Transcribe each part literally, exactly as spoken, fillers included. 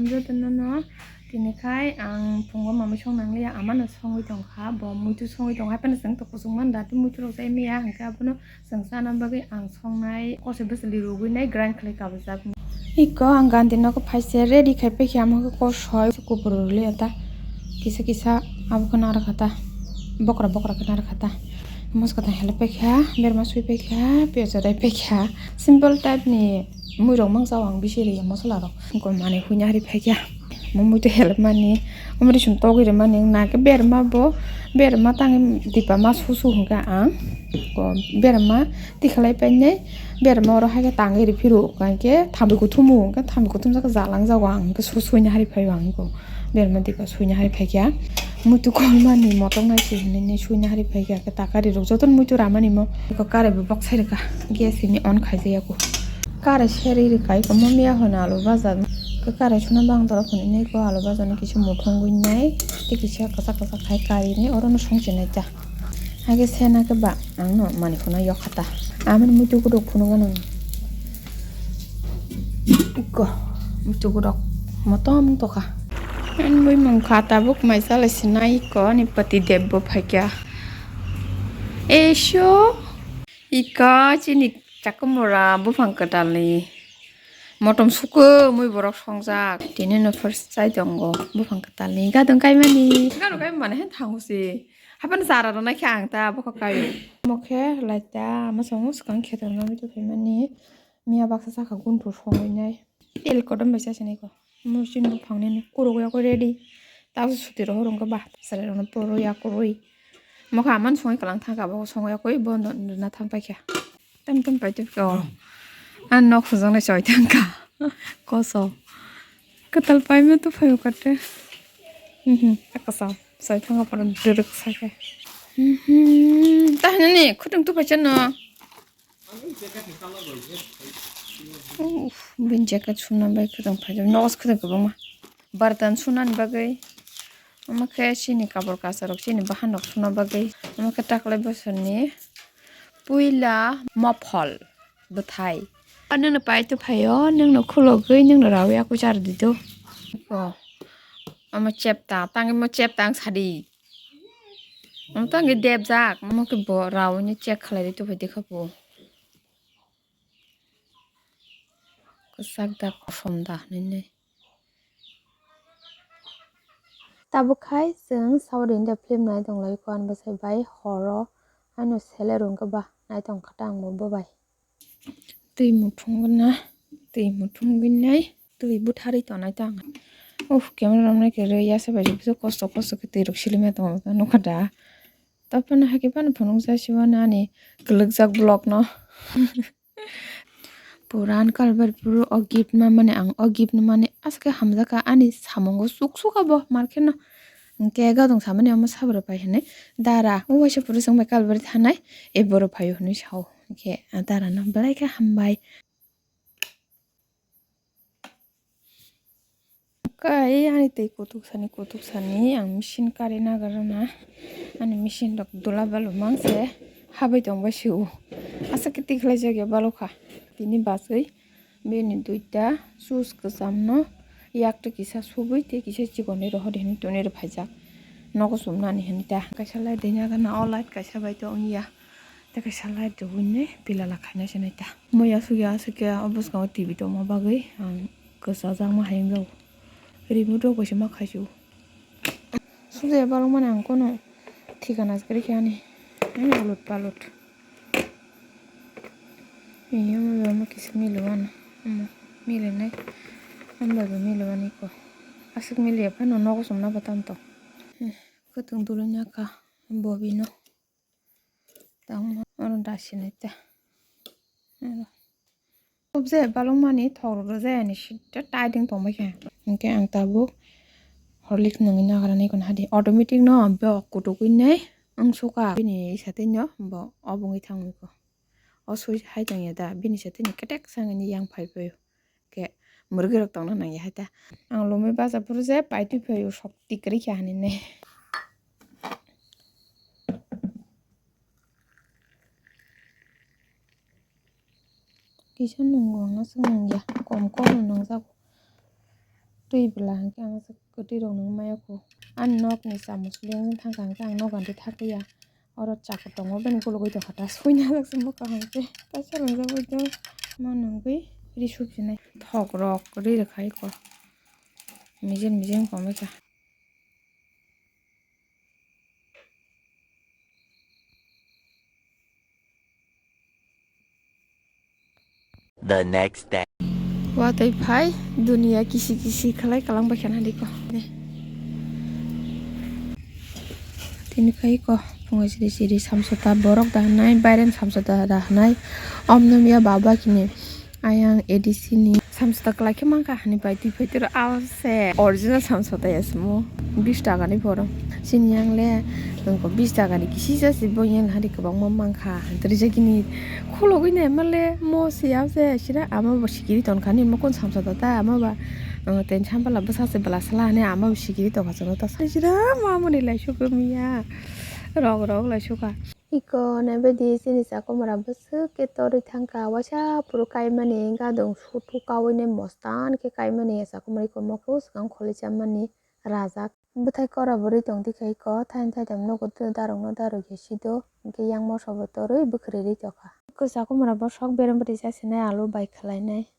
Jotono no tini khai ang phungo mamwi song nangliya, amano songwi tongkha, bo muitu songwi tongkha, haphano chwng to kuchuk manda, tei muitu rok chai maya, hwnkhe abono chwng chana bagwi ang songnai kosoi bwswli rwgwi nai grind khlai kabujak. Iko ang gandhi nogo phaise ready khai paikha, amo khe kosoi kupur rwliya ta, kisa kisa abo khe narwkha ta, bokra bokra khe narwkha ta, moso kwthang helai paikha, berma sui paikha, piyaj rai paikha, simple type ni. Muirok mangsa o ang bisi ri mosola rok. Gom manwi huina hari phaikha. Mo muitu help mani. Omo risum togwi rwmani wngna khe berma bo, berma tangwi dipa ma susu hwnkha ang. Ko berma tikhalai painai. Berma oro haikhe tangwi ri phiro hwnkhe thambi kuthumu hwnkhe thambi kuthum jaka jalang jago ang hwnkhe susuina hari phaio ang ko. Berma dipa suina hai phaikha. Muitu kolmani motok nai se hinwi suina hari phaikha. Khe ta kari rok jotono muitu ramani mo. Eko kare bo bok sai rwkha. Gas hini on khaijaya ko. Kare seri rwkha eko mo miya hona alu bajar. Khe kare suna bang dorok hinwi ko alu bajar no kisa muthungwi nai. Tei kisa kwchak kwchak khai kari ni oro no songchinai ta. Hake sena khe ba ang no mani phano yok kha ta. Amoni muitu kuduk phunuk gano. Iko, muitu kuduk motom tokha. Ani bui mung kha tabuk mai chalai sinai iko ani pati deb bo phaikha. Esho, iko chini chakumura buphang kwtalni motom suku mui borok songjak. Tini no first chai tongo buphang kwtalni gadang kaimani. Garo kaimani he thango se. Hapan chara rwna khe ang ta bokha kaio. Omo khe laita ama songo swkang khe tongo muitu phaimani. Miya baksa sakha gunthur songwi nai. Tel kotom bai chasinai ko. Muitu chini buphang nini kuruk yakui ready. Tabuk suti rohor wngkha ba. Chwrai rokno poro yakurui. Mokha aman songwi kwlang thangkha abo songwi yakui bo no rwna thang paikha. Tam tam pai tubkha o. Ang nok hujak nai choi thangkha. Koso. Kwtal paima tubphai o kate. Mhm. Akasam. Choi thangkha poro dwrwk sakhe. Mhm. Tahinani khutwng tubphai chano. Uff, bini jacket sumna bai khwtwng phaijak, nogo se khwtwng kwbangma. Bartan sunani bagwi, omo khe chini kabor kasarok, chini bahanrok suna bagwi. Omo khe taklai bosorni puila mophol bwthai. Nungno pai tubphaio, nungno khulogwi, nungno raui aku char dido. Omo chepta, tangwi mo chepta ang sadi. Omo tangwi debjak, omo khe bo raui ni check khlai di tubphai dekha bo. Kwchak da, kosom da hinwi. Tabuk khai chwng South India film nai tong lai kho, ani bwsai bai horo haino sele rwngkhe ba nai tong kha ta ang bo bai. Twi muthung gana, twi muthung gwi nai, twi butharwi tonai ta ang. Uff, camera romnai khe rw ya se bai rw kosto kosto khe twi rok silimya tongo nukha da. Taphano hakhe phano phunukjak sibo ani kwlwkjak vlog no. Puran kalbari puro o gift ma mani ang o gift no mani aswk khe hamjakha ani samungo suksukha bo market no. Hwnkhe gadong samani omo sabra pai hinwi dara o waisa puro chwng bai kalbari thanai e borok phaio hinwi sao. Hwnkhe dara no belai khe hambai. Kai ani twi kutuk sani kutuk sani ang machine kari nagar na ani machine rok dula balu mang se habai tong bai se o aswk khe tikhlai jak ya balo kha tini bachwi bini duita shoes kwcham no yak twi kisa subui tei kisa chikon ni rohor hinwi tuni rw phaijak nogo chumnani hinwi ta kaisa light ringya gana o light kaisa bai tong ya. Tei kaisa light rwui nai pilala khainai se nai ta. Moi aswk ya aswk ya o bwskango T V tongma bagwi ang kwchajak ma hayung jago. Remote rok bai se ma khaisio. Sujaya balok mani ang kono thikana se kwrwi khe ani. Ani ulut palut. Iyo mo kisa mili wano. Omo mili nai. Omo bai bo mili wani ko. Aswk mili ya phano nogo chumna bo tamo to. Kwtwng duloi naka bobino. Tamo oro dasinai ta. Oro. Khub je balok mani thok rok rwjaya ni site tight wng tong bai khe. Hinkhe ang tabuk Horlicks nungwi nagra nai kono hadi. Automatic no bo kutuk wi nai wng suka. Bini satwi no bo obo wngwi thang wi ko. O switch hai tong ya da. Bini satwi ni ketek sangwi yang phai phai o. Khe mwrwgwi rok tongna nang ya hai ta. Ang lomwi bacha phuru je pai twi phai o sok tikri khe hinwi nai. Kisa nungo ang aswk nungya kom kom no nungjago. Twi bwla hwnkhe ang aswk kwtwi rok nung maya kho. Ani nokni chamung suli wngwi thangkha hwnkhe ang nok gantwi thakliya. Oro chakhu tongo, bini kulugwi tongkha ta, suina jak se bwkha hwnkhe. Kaisa rwngjak bai do, ma nungwi ri supjinai. Thok rok ri rwkha eko. Mijin mijin komoi kha. The next day. Watwi phai, duniya kisi kisi khlai kalang bai khana diko. Tini khai ko phungo siri siri samsota borok da hwnai, bairem samsota da hwnai. Om nungya baba kini. Ayang A D C ni samsota kwlai khe mankha hani bai twi phai twi rw alse original samsota ya simo bish taka ni poro. Chini yang le nokho bish taka ni kisi jasi bo yang hari kwbangma mankha. Twi rijak gini khulogwi nai male mo siya se sira ama bo sikiri tonkha ni mokon samsota ta ama ba ten sampala bwsa se bwla sala hani ama bo sikiri tongkha chwng ta sira ma mani lai sukha miya rok rok lai sukha. Iko naibaidi chini chakomora bwswk khe torwi thangkha, waisa phuru kaimani gadung sutu kaui nai mostan khe kaimani chakomora iko mokhe swkang kholi chamani rajak. Bwthai kora bwrwi tong dikha iko thaini thaitham nogo darokno darwi khe sido, hwnkhe yang moso bo torwi bwkhrwi rwi tongkha. Iko chakomora bo sok berem bwtwi chasinai alu bai khwlainai.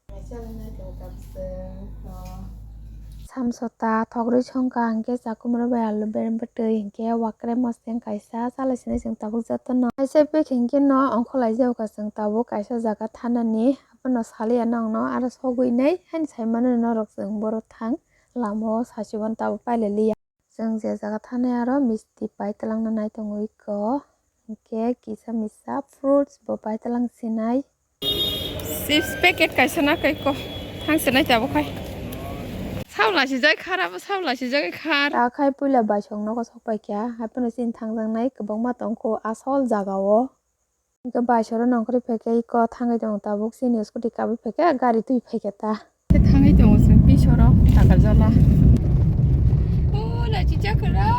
Samsota thok rwi songkha hwnkhe chakumro bai alu berem bwtwi hwnkhe wakre moseng kaisa chalai sinai chwng tabuk jotono. Kaisa pek hwnkhe no ongkhorlai jagokha chwng tabuk kaisa jaga thanani abono saliya nokno aro sogwi nai haino saimano norok chwng borok thang lama o sachiboni tabuk pailai liya. Chwng je jaga thanai aro misti pai twlangna nai tongo iko. Hwnkhe kisa misa fruits bo pai twlang sinai. Chips packet kaisa na kai ko. Thang sinai tabuk khai. Saula si jai khar abo saula si jai khar. Ta khai puila baisong nogo sok pai kha. Haiphano chini thangjaknai kwbangma tongkho asol jaga o. Hwnkhe baisoro nongkhorwi phaikhe iko thangwi tongo tabuk chini scooty kabwi phaikhe gari twi phaikhe ta. Khe thangwi tongo chwng pisoro Takarjala. O lachi chakra.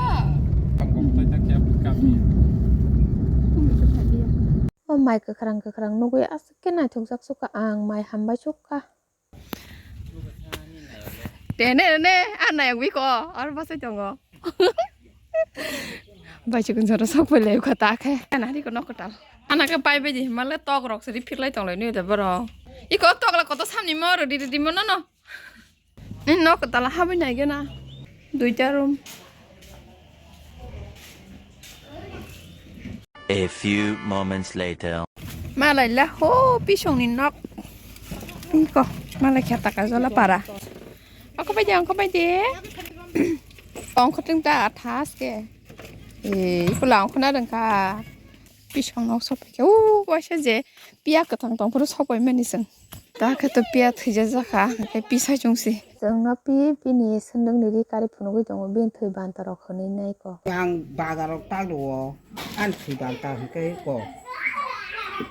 O mai kwkhwrang kwkhwrang nugwi aswk khe naithokjak sukha ang mai hambai sukha. Tene ne a nayok biko aro bwsai tongo. Bai chikon jora sok pai lai kha ta khe. Ana ri ko nok tal. Ana khe pai bai di male tok rok sri phirlai tong lai ni da boro. Iko tok la koto samni mo ro di di mo no no. Ni nok tal ha bai nai gena. Duita room. A few moments later. Malai la ho pisong ni nok. Iko malai khe Takarjala para. Ongkho bai de, ongkho bai de. Ongkho ting ta athas ke. E, iko la ongkho na rengkha. Pisong nok sok pai khe. U, waisa je. Piya kwthang tong phuru sok pai mani chwng. Ta khe to piya thwijak jakha, hwnkhe pisa chungsi. Chwngno pi, pini swndwkni ri kari phunugwi tongo, bini thwi banta rok hwnwi nai ko. Ang bazar rok ta luo, ani thwi banta hwnkhe ko.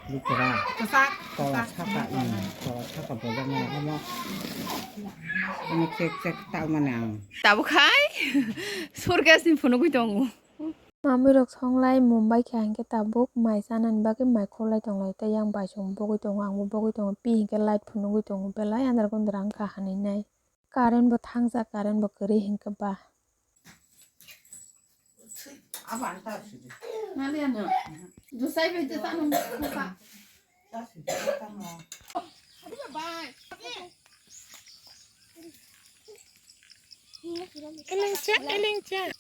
Bukra. Kwchak, tola kwchak saka, hmm, tola saka bojak nai omo. Omo chek chek ta mani ang. Tabuk khai, surgesni phunugwi tongo. Mamirok songlai Mumbai khe hwnkhe tabuk mai chanani bagwi mai khoklai tonglai tei yang baisong bogwi tongo, angbo bogwi tongo, pi hwnkhe light phunugwi tongo, belai andar kondor wngkha hinwi nai. Current bo thangjak, current bo kwrwi hwnkhe ba. Elengcha, elengcha.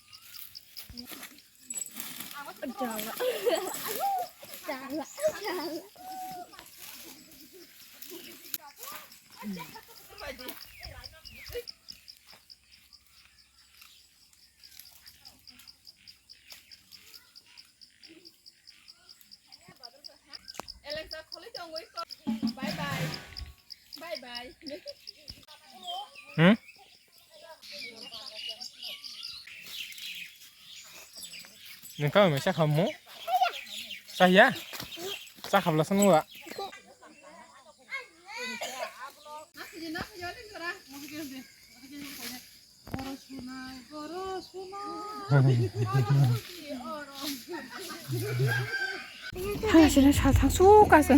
Hmm? Nengka mai sakha mo? Sahya? Sakha bla sanu wa? Thangasini sal thang sukha se.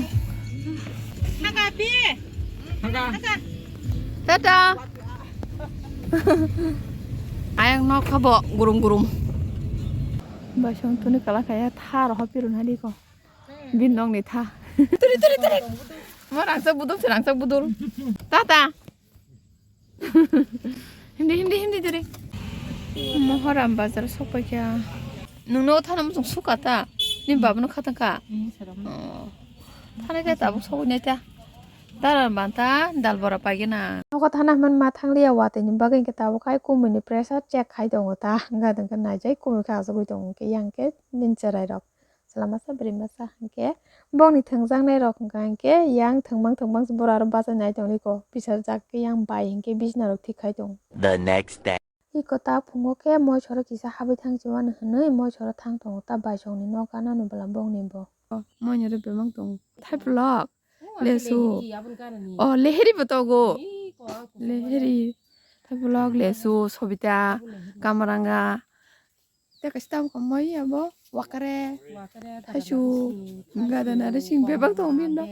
Tata. Ayang nok habo gurum gurum. Basong tuni kala kaya tha roho pirun hadi ko. Bin nok ni tha. Turi, turi, turi. Mo rangchak budul, se rangchak budul. Tata. Hindi, hindi, hindi, turi. Mohoram bazar sokpaikha. Nungno thana muchung suka ta. Ni babano khatang kha. Oh. Thana khe tabuk sokwi nai ta. Dal banta, dal bora paigena. Nogo thana hwnma thanglia watwi ni bagwi hwnkhe tabuk hai kumui ni pressure check khai tongo ta. Hwnkhe hwnkhe naijai kumui khe achugwi tongo hwnkhe yang khe nini cherai rok. Chwla masa bwrwi masa hwnkhe bongni thwngjaknai rok hwnkha hwnkhe yang thwngmang thwngmang se bora aro bachai nai tongwi ko. Pisarjak khe yang bai hwnkhe bisna rok thik khai tongo. The next day. Iko ta phungo khe moisoro kisa habwi thang si wano hwnwi moisoro thang tongo ta baisongni nok ganani bwla bongni bo. Moinero bemang tongo. Thaiplok. Lesu. Oh, leheri bo tongo. Leheri. Thaiplok, lesu, sobita, kamaranga. Tei kaisa tabuk mai abo wakare. Thaisu. Gadana re sing bebak tongo bini no.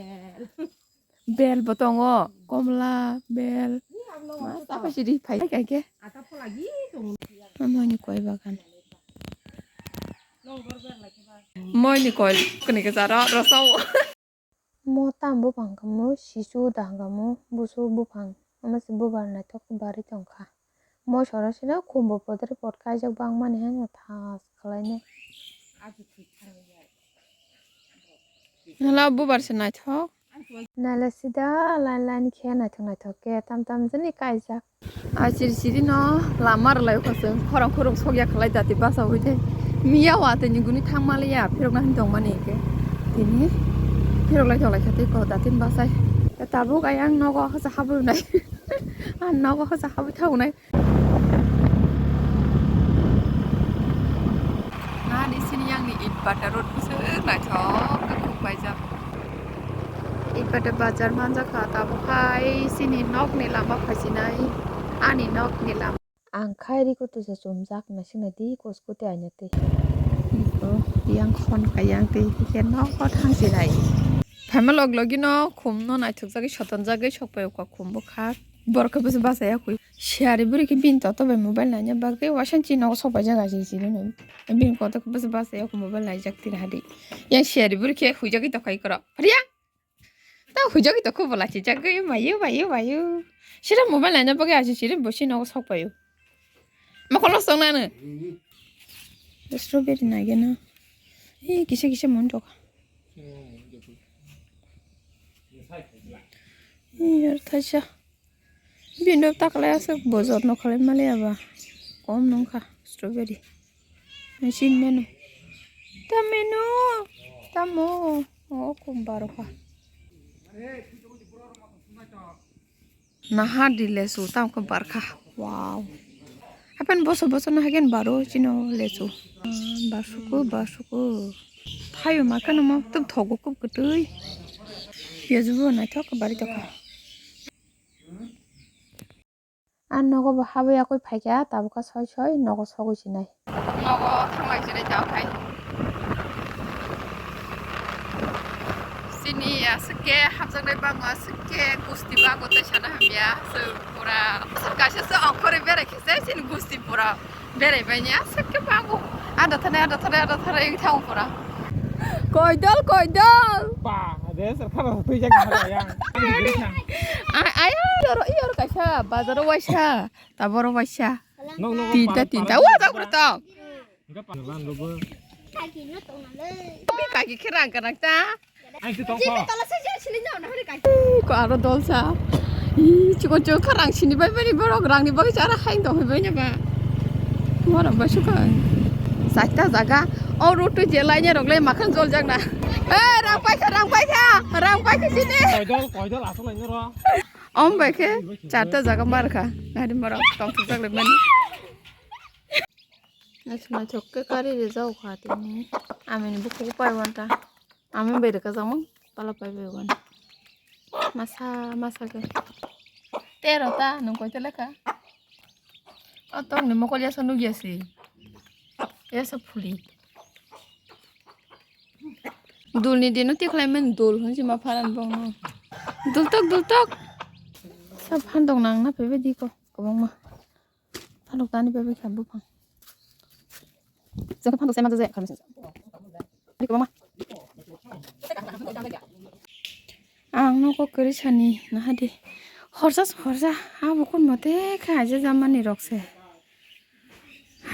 Bel bo tongo, komla, bel. Ma ta pha sidi phai kai ke. Amo ni koi bagan. Moi ni koi kani ke jaro rosao. Mo tam buphang kamo, sisu da kamo, busu buphang. Amo se bubar naithok bari tongkha. Moisoro sino khumbo podre pod kaijak bangmani heno thas khwlainai. Hala bubar se naithok. Naila sida line line khe naithok naithok khe tam tam jani kaijak. Achiri chiri no lama rwlai kho chwng khorang khurung sokya khlai dati basa hui thai. Miya watwi ni guni thang maliya phirok na hin tong mani ke. Tini phirok lai tong lai kha tei ko datin basai. Tabuk ayang nogo hasa habwi nai. Ang nogo hasa habwi thaunai. Nani sini yang ni Itbata road busu naithok khe khum paijak. Itbata bazar manjakha tabuk hai sini nok ni lama phaisinai ani nok ni lama. Ang khai riko tuisa chumjak naisingna di ko scooty aina twi. Iko yang khon kayang twi khe nok thang sinai. Phaima log logi no khum no naithok jagwi soton jagwi sok pai kha khum bwkha. Borok khe bwsa bachaya kwi. Siyari bwrwi khe bini toto bai mobile naina bagwi waisa chini nogo sok paijak aji chini no. Bini koto khe bwsa bachaya kwi mobile naijak tira hadi. Yang siyari bwrwi khe huijagwi tokha ikorok. Riya! Ta huijagwi tokha bo lachijagwi mayu mayu mayu. Sira mobile naina bagwi aji chini bo chini nogo sok paio. Mokolo song nanu. Strawberry naigena. Ee kisa kisa mon tokha. Ee yar thaisa. Bini taklai aswk bo jotno khlai maliya ba. Kom nungkha strawberry. Naisin menu. Ta menu. Tamo. O kom barokha. Naha di lesu tamo khe barkha. Wow. Hapen boso boso no hagen baro chino lesu. Ah, barsuku barsuku. Thayo ma kheno mo tum thogo kub kwtwi. Piyaj bo naithok bari tokha. Ang nogo bo habwi yakwi phaikha, tabukha soi soi nogo sogwi sinai. Nogo thanglai sinai tabuk hai. Sini aswk khe hapjaknai bango, aswk khe gusti bango tei sana hamya. Aswk pura aswk kaisa se ongkhorwi berai khe se sini gusti pura. Berai bai ni aswk khe bango. Ada thani, ada thani, ada thani wng thango pura. Koidol, koidol. Ba, de sir khara twi jak na ya. Ay, ay, ay, oro, oro kaisa bazar o waisa. Taboro waisa. Nok, nok, tinta, para, tinta. Para. Wa, tak bertong. Enggak, para. Lan lu, Bu. Kaki khe rang kanang ta. Ai, itu toko. Ko aro dolsa. Ih, chikon chikon kha rang sini bai bai ni borok rang ni bagwi chara hain tong bai bai ba. Mora ba suka. Saita jaga. O road to je line rok le makhan jol jak na. Eh, rang pai kha, rang pai kha. Rang pai kha sini. Koidol, koidol asal ini ro. Om bai khe charta jaga mar kha. Nari mora tong thuk jak le mani. Naithok naithok khe kari rijak kha tini. Amini bukhuk pai wanta. Ami bai rwkha jangmang pala pai bai wani. Masa masa khe. Tero ta nung koi tele kha. O tong ni mokol yasa nugya si. Yasa phuli. Dul ni dino tikhlai men dul hwnsi ma pharan bong no. Dul tok dul tok. Sa phan dong nang na phebe di ko. Kwbangma. Nuk tani bebek kha buphang. Jaka phang sai manjak jaya khamisa. Ani kwbangma. Ang nogo kwrwi sani nahadi. Horsa se horsa, abo kun mote kha aja jamani rok se.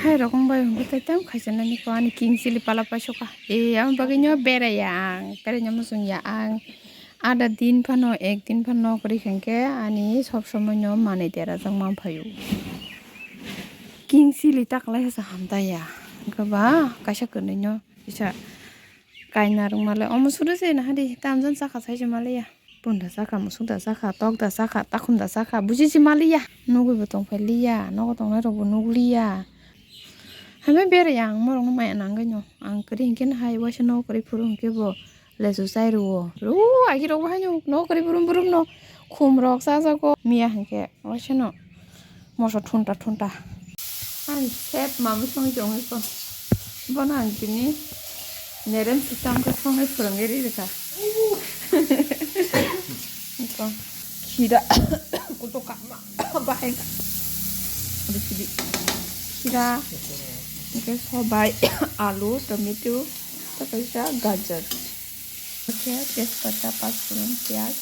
Hai rok wng bai hwnkhe tei tam khaisa nani ko ani king chili pala paisukha. E, aboni bagwi no beraiya ang, beraiya muchungya ang. Ada din phano, ek din phano nokri khankhe ani sob somoi no manwi derajak manphaio. King chili taklai hasa hamtaiya. Hwnkhe ba kaisa kwnwi no kisa kaina rwngmale omo sudo se nahadi tamjani chakha saise maliya. Punda chakha, musukda chakha, tokda chakha, takhumda chakha, buji si maliya. Nugwi bo tongphai liya, nogo tongnai rok bo nugliya. Hamya beraiya ang morok no maya nangwi no. Ang kwrwi hinkhe no hai waisa nogo kwrwi phuru hinkhe bo lesu chai rwo. Rw agi rok bo haino nogo kwrwi brum brum no khum rok chajago. Miya hinkhe waisa no moso thunta thunta. Ani sep mami songwi tongwi ko. Bono ang tini nerem sitang ko songwi phwrwngwi ri rwkha. Iko khira kuto kama bahai ka. Ori sidi khira, hwnkhe sobai, alu, tomato, tei kaisa gajar. Hwnkhe tejpata, pachforon, piyaj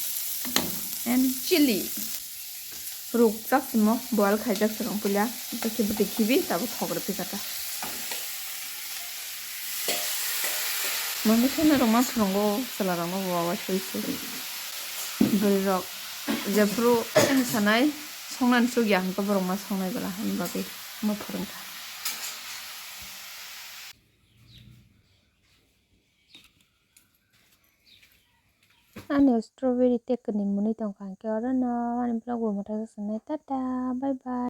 and chili. Rukjak simo boil khaijak swrwng puila, tei khe bwtwi khibi tabuk thok rw phi kha ta. Mami songna rwngma phwrwngo chwla rokno bo waisa waisa. Bwrwi rok jephuru ani sanai songnani chukya hwnkhe borok ma songnai bwla hwnwi bagwi ma phwrwngkha. Ani strawberry tei kwnwi mwnwi tongkha, hwnkhe oro no ani vlog bo mwthangwi swnai. Tata, bye bye.